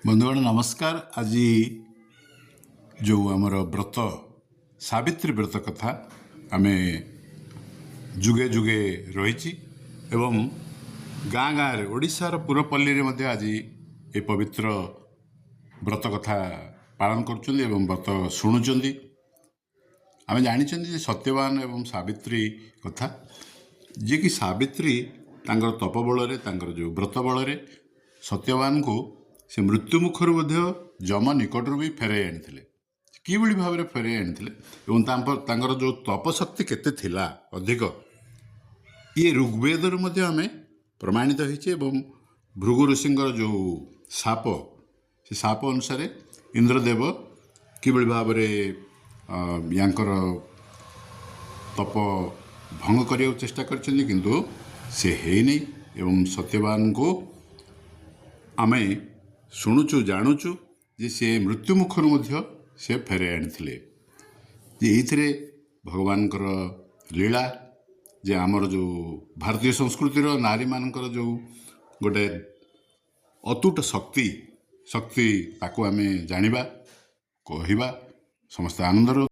ବନ୍ଧୁଗଣ, ନମସ୍କାର। ଆଜି ଯେଉଁ ଆମର ବ୍ରତ, ସାବିତ୍ରୀ ବ୍ରତ କଥା ଆମେ ଯୁଗେ ଯୁଗେ ରହିଛି ଏବଂ ଗାଁ ଗାଁରେ, ଓଡ଼ିଶାର ପୁରପଲ୍ଲୀରେ ମଧ୍ୟ ଆଜି ଏ ପବିତ୍ର ବ୍ରତ କଥା ପାଳନ କରୁଛନ୍ତି ଏବଂ ବ୍ରତ ଶୁଣୁଛନ୍ତି। ଆମେ ଜାଣିଛନ୍ତି ଯେ ସତ୍ୟବାନ ଏବଂ ସାବିତ୍ରୀ କଥା, ଯିଏକି ସାବିତ୍ରୀ ତାଙ୍କର ତପ ବଳରେ, ତାଙ୍କର ଯେଉଁ ବ୍ରତ ବଳରେ ସତ୍ୟବାନଙ୍କୁ ସେ ମୃତ୍ୟୁ ମୁଖରୁ ମଧ୍ୟ, ଯମ ନିକଟରୁ ବି ଫେରାଇ ଆଣିଥିଲେ। କିଭଳି ଭାବରେ ଫେରାଇ ଆଣିଥିଲେ ଏବଂ ତାଙ୍କର ଯେଉଁ ତପଶକ୍ତି କେତେ ଥିଲା ଅଧିକ, ଇଏ ଋଗ୍ବେଦରୁ ମଧ୍ୟ ଆମେ ପ୍ରମାଣିତ ହେଇଛି। ଏବଂ ଭୃଗୁ ଋଷିଙ୍କର ଯେଉଁ ଶାପ, ସେ ଶାପ ଅନୁସାରେ ଇନ୍ଦ୍ରଦେବ କିଭଳି ଭାବରେ ୟାଙ୍କର ତପ ଭଙ୍ଗ କରିବାକୁ ଚେଷ୍ଟା କରିଛନ୍ତି, କିନ୍ତୁ ସେ ହେଇନି। ଏବଂ ସତ୍ୟବାନଙ୍କୁ ଆମେ ଶୁଣୁଛୁ, ଜାଣୁଛୁ ଯେ ସେ ମୃତ୍ୟୁ ମୁଖରୁ ମଧ୍ୟ ସେ ଫେରାଇ ଆଣିଥିଲେ, ଯେ ଏଇଥିରେ ଭଗବାନଙ୍କର ଲୀଳା, ଯେ ଆମର ଯେଉଁ ଭାରତୀୟ ସଂସ୍କୃତିର ନାରୀମାନଙ୍କର ଯେଉଁ ଗୋଟେ ଅତୁଟ ଶକ୍ତି, ତାକୁ ଆମେ ଜାଣିବା, କହିବା, ସମସ୍ତେ ଆନନ୍ଦରେ।